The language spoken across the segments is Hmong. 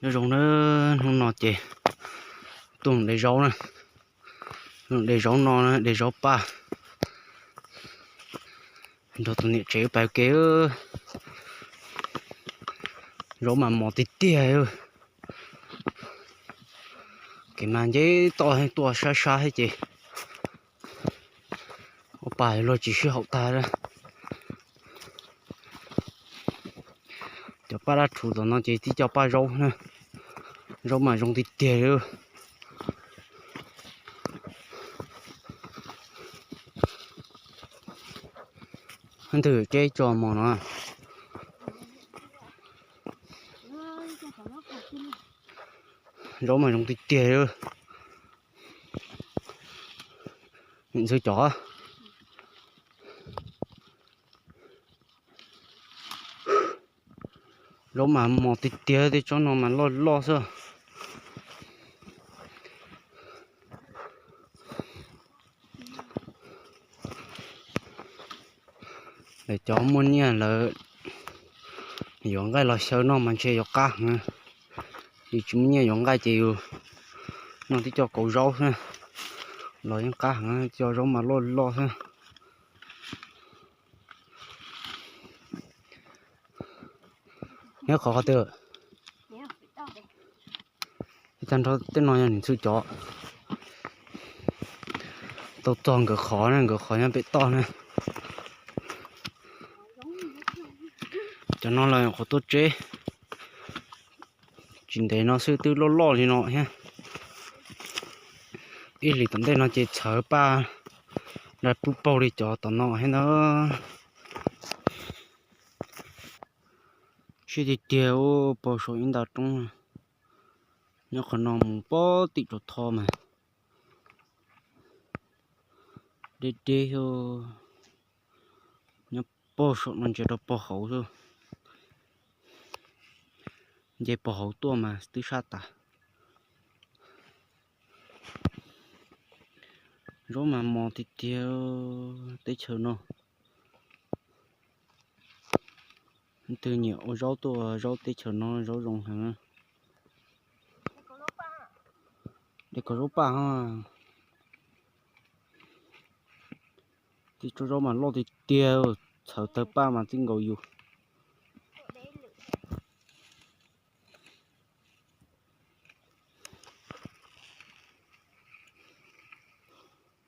Nyob zoo na, hnub no ces tuaj de zaub na, de zaub no na, de zaub paj nrog tus niam tsev pab kev. Zaub mas mos tiag tiag. Kev mas nce toj tuaj sab sab thiab ces ua paj luag tsis sib haum tag. Cov paj dab rhuv tom no ces tib co paj zaub na. Zaub mas zoo tiag tiag li. Ntws ceb tso mos no. Zaub mas zoo tiag tiag li. Nim ntxhw cov zaub mas mos tiag tiag, tej tsob no mas loj loj xwb. Lawv cov muaj nyiaj lawv yuav nqaij los xyaw noj mas ntshe yuav qab heev. Yus tsis muaj nyiaj yuav nqaij ces yus noj tib co kauv zaub xwb, los yeej qab heev, cov zaub mas loj loj xwb. Nyob qhov qhov twg? Tag nrho tej no yog niam ntxhw cov. Tau txog nkawd qhov na, nkawd qhov nyob pem toj na. Cov no los qhuav tuaj tseb, tsis ntev no xwb twb loj loj li no thiab. Ib hlis tom ntej no ces txhawv paj nra pub paug li cov tom no thiab ntag. Siab tiag tiag, ua paug saum ib nta roob. Nyob qhov no mus pog tim Tsaus Tho mas deb deb xwb. Nyob pog saum no ntsia rau pog hauv xwb. Nce pog hauv tuaj mas twb sab tas. Zaub mas mos tiag tiag teb chaws no. Leej twg nyiam ua zaub tuaj ua zaub teb chaws no, zaub zoo heev. De kauv zaub paj ho. Tej tsob zaub mas loj tiag tiag, txhawv tawg paj mas txij nkaus yus.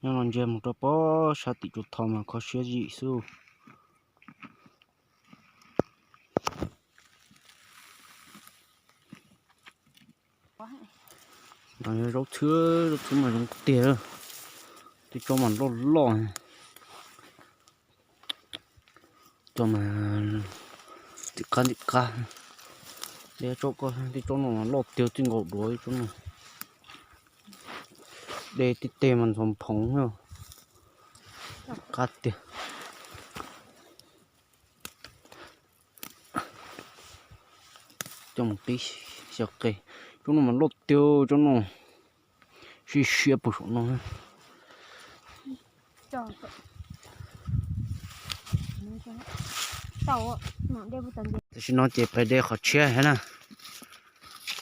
Nyob no ntsia mus rau pog sab tim Tsaus Tho mas kho siab zim xwb. Zaub txhwb, zaub txhwb mas zoo tiag, tej tsob mas loj loj. Cov mas tim qab tim qab. De tsob ko, tej tsob no mas loj tiag txij nkaus duav tsob no. De tib teg mas ntxhov phoov, qab tiag. Coj mus pib xyaw qe. Tsob no mas loj tiag, tsob no siab siab puag saum no. Tam sim no ces peb de qhov tshiab thiab na.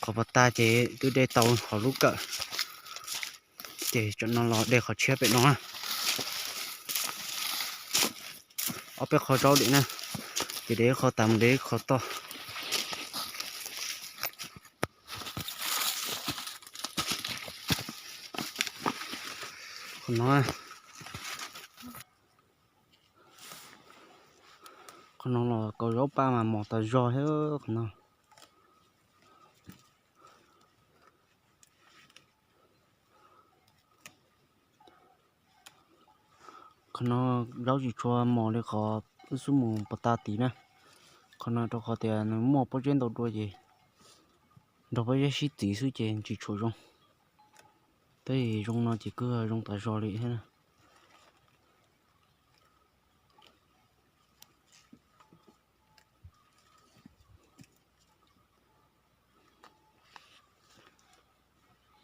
Qhov pov tag ces twb de tau qhov lub kawm, ces tsam no los de qhov tshiab pem no na. Ob peb qho zaub dim na, ces de ib qho tas mus de ib qho toj. Qhov no, qhov no los kauv zaub paj mas mos tas zog thiab qhov no. Qhov no zaub tsis tshua mos li qhov wb xub mus pov tag tid na. Qhov no rau qhov tias nws muaj pob zeb ntau dua ces nrog pob zeb sib txiv xwb ces tsis tshua zoo. Tab sis zoo no ces kuj zoo tas zog li thiab na.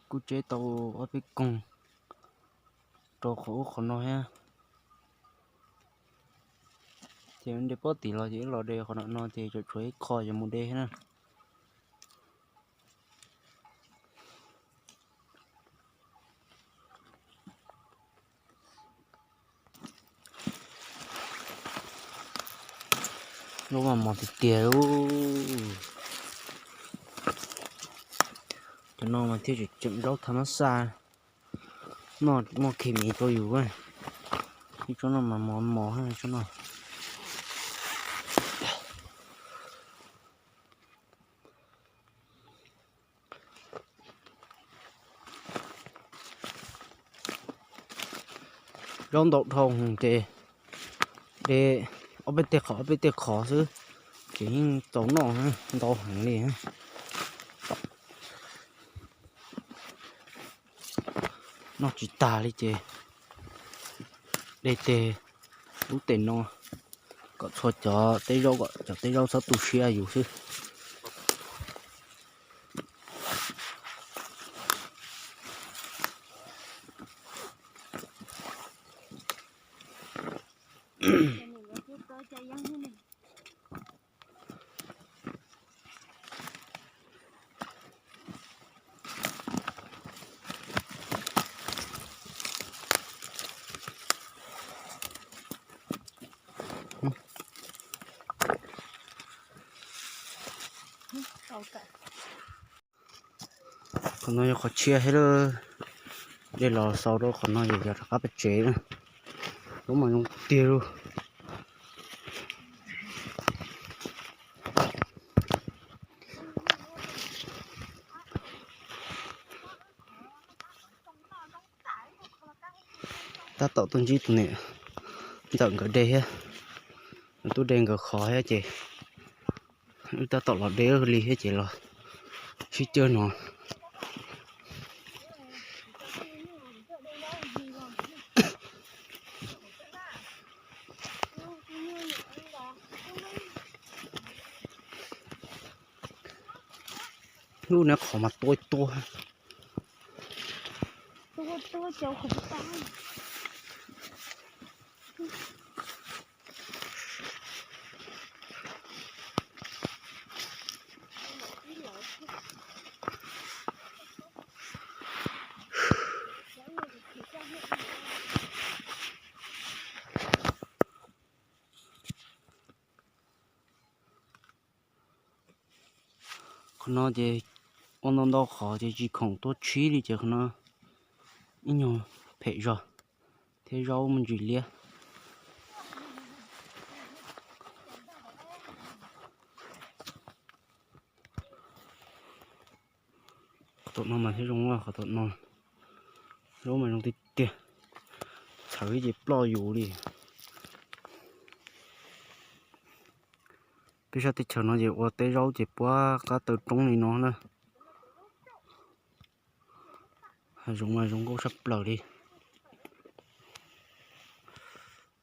Kuj tseb tau ob peb koog rau qhov ub qhov no thiab. Ces de pob tim los ces wb los de qhov no ces tseem tshuav ib qho yuav mus de thiab na. Zaub mas mos tiag tiag li. Cov no mas thiaj tseem zaub thav mab xaj, noj muaj khes mis rau yus. Ib tsob no mas mos mos tsob no. Zaub ntau dhau ces de ob peb teg qhov ob peb teg qhov xwb ces yeej txaus noj, ntau heev li. Noj tsis tag li ces de teg lub teg no kom txhua cov teb zaub, kom cov teb zaub txhob tu siab yus xwb. Qhov no yog qhov tshiab thiab lawm. Dej los xaus rau qhov no ces yog rov qab pem tsev na. Lub mas zoo tiag tiag li. Tab tom tuaj ntsib tus niam ntxawm nkawd de thiab, tuaj de nkawd qhov thiab ces wb tab tom los de li thiab ces los sib cawg no. Lub no qhov mas tua tua. Qhov no ces ua ntau ntau qhov ces tsis khoom tuaj tshib li ces qhov no ib nyuag phem zog thiab zaub muaj ntsis liab. Qhov tom no mas thiaj zoo, qhov tom no zaub mas zoo tiag tiag, txhawv ces ploj yus li. Peb sab teb chaws no ces ua teb zaub ces puab qab taw roob li no na. Hav zoov mas zoo nkauj tshaj plaws li.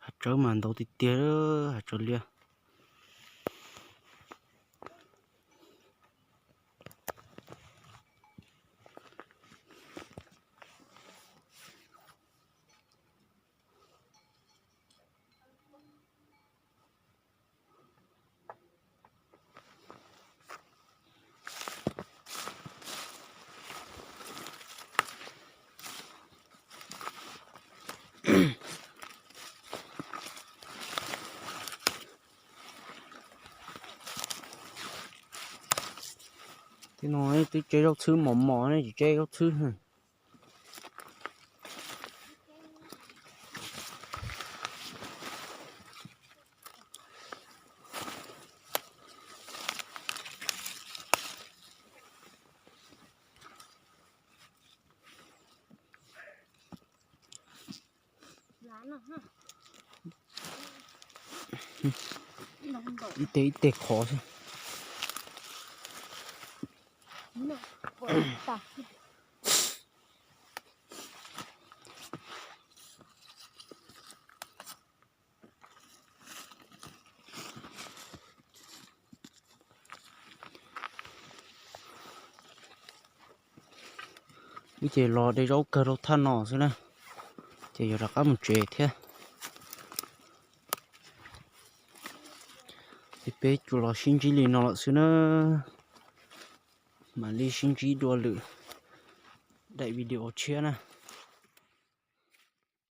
Hav tsawb mas ntau tiag tiag, hav tsawb liab. Tej no twb tseb zaub txhwb mos mos ne, tsis tseb zaub txhwb. Ib teg ib teg qhov xwb. Wb ces los de zaub kawg rau thaj no xwb na, ces yuav rov qab mus tsev thiab. Ces peb tsuas los sib ntsib li no lawm xwb na, mam li sib ntsib dua lwm daim video tshiab na.